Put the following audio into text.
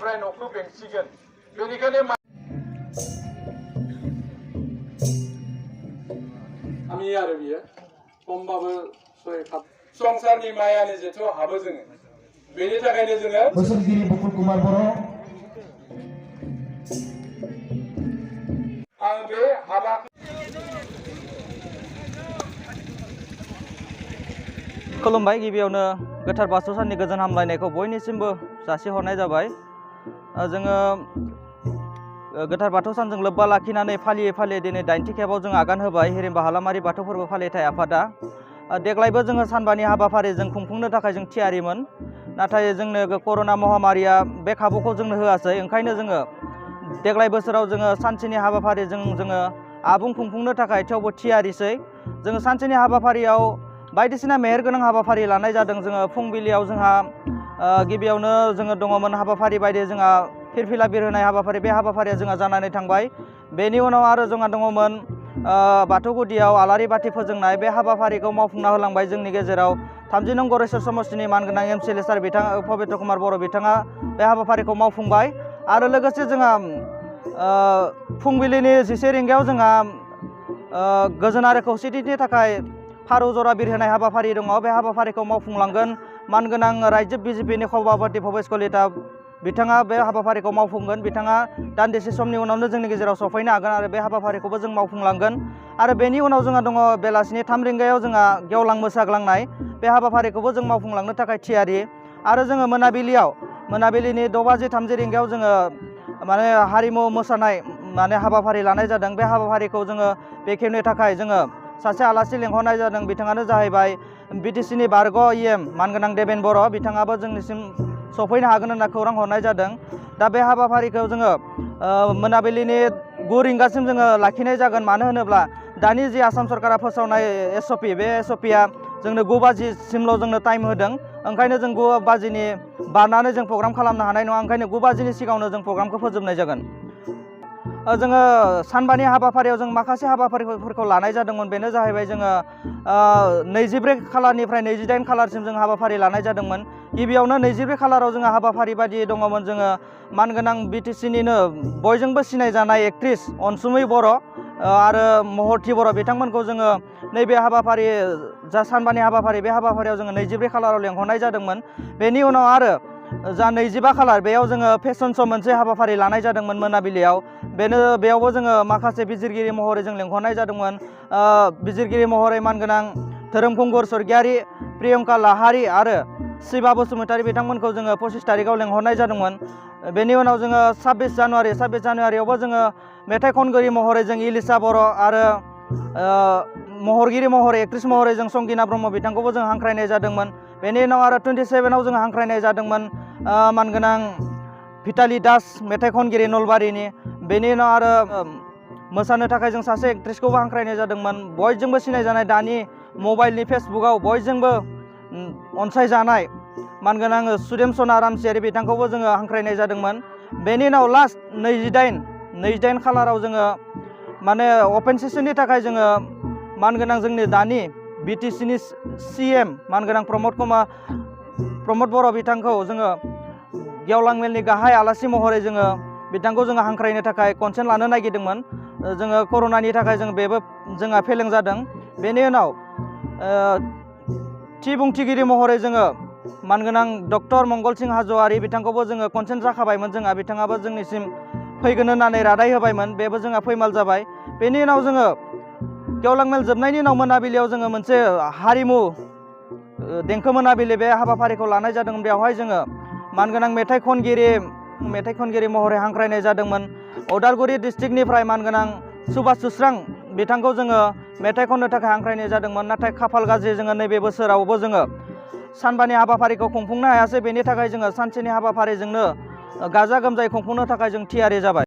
सानसेनिफ्राय न'खौ बेंसिगोन बेनिखायनो आमी आरो बियो खमबाबो सय खाप संसारनि मायानि जेथो हाबो जोङो बेनि थाखायनो जोङो बोसोरगिरि बकुल कुमार बर' आं बे हाबा खुलुमबाय गिबियावनो गोथार बाथौ साननि गोजोन हामलायनायखौ बयनिसिमबो जासिहरनाय जाबाय। जोङो गोथार बाथौ सानजों लोब्बा लाखिनानै फालियै दिनै 9थि खेबाव जों आगान होबाय हिरिम्बा हालामारि बाथौ फोरबो फालिथाय आफादा। देग्लायबो जोङो सानबानि हाबाफारिजों खुंफुंनो थाखाय जों थियारिमोन, नाथाय जोंनो कर'ना महामारिया बे खाबुखौ जोंनो होआसै। ओंखायनो जोङो देग्लाय बोसोराव जोङो सानसेनि हाबाफारिजों जोङो आबुं खुंफुंनो थाखाय थेवबो थियारिसै। जोङो सानसेनि हाबाफारियाव बायदिसिना मेहेरगोनां हाबाफारि लानाय जादों। जोङो फुंबिलियाव जोंहा गिबियावनो जोङो दङमोन हाबाफारि बायदि जोंहा फिरफिला बिरहोनाय हाबाफारि, बे हाबाफारिया जोंहा जानानै थांबाय। बेनि उनाव आरो जोंहा दङमोन बाथौ गुदियाव आलारि बाथि फोजोंनाय, बे हाबाफारिखौ मावफुंना होलांबाय जोंनि गेजेराव 30 नं गरेस्वर समष्टिनि मानगोनां एमसिएलए सार बिथां पबित्र कुमार बर' बिथाङा बे हाबाफारिखौ मावफुंबाय। आरो लोगोसे जोंहा फुंबिलिनि 11 रिंगायाव जोंहा गोजोन आरो खौसेथिनि थाखाय फारौ जरा बिरहोनाय हाबाफारि दङ। बे हाबाफारिखौ मावफुंलांगोन मानगोनां रायजो बिजेपिनि सभापति भबेश कलिता बिथाङा बे हाबाफारिखौ मावफुंगोन। बिथाङा दान्दिसे समनि उनावनो जोंनि गेजेराव सफैनो हागोन आरो बे हाबाफारिखौबो जों मावफुंलांगोन। आरो बेनि उनाव जोंहा दङ बेलासिनि 3 रिंगायाव जोंहा गेवलां मोसाग्लांनाय, बे हाबाफारिखौबो जों मावफुंलांनो थाखाय थियारि। आरो जोङो मोनाबिलिनि 6:30 रिंगायाव जोङो माने हारिमु मोसानाय हाबाफारि लानाय जादों। बे हाबाफारिखौ जोङो बेखेवनो थाखाय जोङो सासे आलासि लेंहरनाय जादों। बिथाङानो जाहैबाय बिटिसिनि बारग' इएम मानगोनां देबेन बर'। बिथाङाबो जोंनिसिम सफैनो हागोन होनना खौरां हरनाय जादों। दा बे हाबाफारिखौ जोङो मोनाबिलिनि 9 रिंगासिम जोङो लाखिनाय जागोन। मानो होनोब्ला दानि जि आसाम सरकारा फोसावनाय एसअपि, बे एसअपिआ जोंनो 9 बाजिसिमल' जोंनो टाइम होदों। ओंखायनो जों 9 बाजिनि बारनानै जों प्रग्राम खालामनो हानाय नङा। ओंखायनो 9 बाजिनि सिगाङावनो जों प्रग्रामखौ फोजोबनाय जागोन। जोङो सानबानि हाबाफारियाव जों माखासे हाबाफारिफोरखौ लानाय जादोंमोन। बेनो जाहैबाय जोङो 24 खालारनिफ्राय 28 खालारसिम जों हाबाफारि लानाय जादोंमोन। गिबियावनो 24 खालाराव जोङो हाबाफारि बायदि दङमोन। जोङो मानगोनां बिटिसिनिनो बयजोंबो सिनायजानाय एक्ट्रिस अनसुमै बर' आरो महरथि बर' बिथांमोनखौ जोङो नैबे हाबाफारि जा सानबानि हाबाफारि, बे हाबाफारियाव जोङो 24 खालाराव लेंहरनाय जादोंमोन। बेनि उनाव आरो जा 25 खालार, बेयाव जोङो फेसन श' मोनसे हाबाफारि लानाय जादोंमोन मोनाबिलियाव। बेयावबो जोङो माखासे बिजिरगिरि महरै जों लेंहरनाय जादोंमोन। बिजिरगिरि महरै मानगोनां धोरोमखुंगुर स्वर्गियारि, प्रियंका लाहारि आरो शिबा बसुमतारी बिथांमोनखौ जोङो 25 तारिखआव लेंहरनाय जादोंमोन। बेनि उनाव जोङो 26 जानुवारियावबो जोङो मेथाइ खनगिरि महरै जों इलिसा बर' आरो महरगिरि महरै एक्ट्रिस महरै जों संगिना ब्रह्म बिथांखौबो जों हांख्रायनाय जादोंमोन। बेनि उनाव आरो 27आव जों हांख्रायनाय जादोंमोन मानगोनां भिटाली दास मेथाइ खनगिरि नलबारिनि। बेनि उनाव आरो मोसानो थाखाय जों सासे एक्ट्रिसखौबो हांख्रायनाय जादोंमोन। बयजोंबो सिनायजानाय, दानि मबाइलनि फेसबुकआव बयजोंबो अनसायजानाय मानगोनां सुदेम सना रामसियारि बिथांखौबो जोङो हांख्रायनाय जादोंमोन। बेनि उनाव लास्ट 28 खालाराव जोङो माने अपेन सेसननि थाखाय जोङो मानगोनां जोंनि दानि बिटिसिनि सिएम मानगोनां प्रमद बर' बिथांखौ जोङो गेवलां मेलनि गाहाय आलासि महरै जोङो बिथांखौ जोङो हांख्रायनो थाखाय कनसेन्ट लानो नागिरदोंमोन। जोङो कर'नानि थाखाय बेबो जोंहा फेलें जादों। बेनि उनाव थि बुंथिगिरि महरै जोङो मानगोनां डक्टर मंगलसिं हाज'वारि बिथांखौबो जोङो कनसेन्ट जाखाबायमोन। जोंहा बिथाङाबो जोंनिसिम फैगोन होननानै रादाय होबायमोन, बेबो जोंहा फैमाल जाबाय। बेनि उनाव जोङो गेवलां मेल जोबनायनि उनाव मोनाबिलियाव जोङो मोनसे हारिमु देंखो मोनाबिलि बे हाबाफारिखौ लानाय जादोंमोन। बेवहाय जोङो मानगोनां मेथाइ खनगिरि महरै हांख्रायनाय जादोंमोन। उदालगुरि डिस्ट्रिक्टनिफ्राय मानगोनां सुबास सुस्रां बिथांखौ जोङो मेथाइ खननो थाखाय हांख्रायनाय जादोंमोन। नाथाय खाफाल गाज्रि, जोङो नैबे बोसोरावबो जोङो सानबानि हाबाफारिखौ खुंफुंनो हायासै। बेनि थाखाय जोङो सानसेनि हाबाफारिजोंनो गाजा गोमजायै खुंफुंनो थाखाय जों थियारि जाबाय।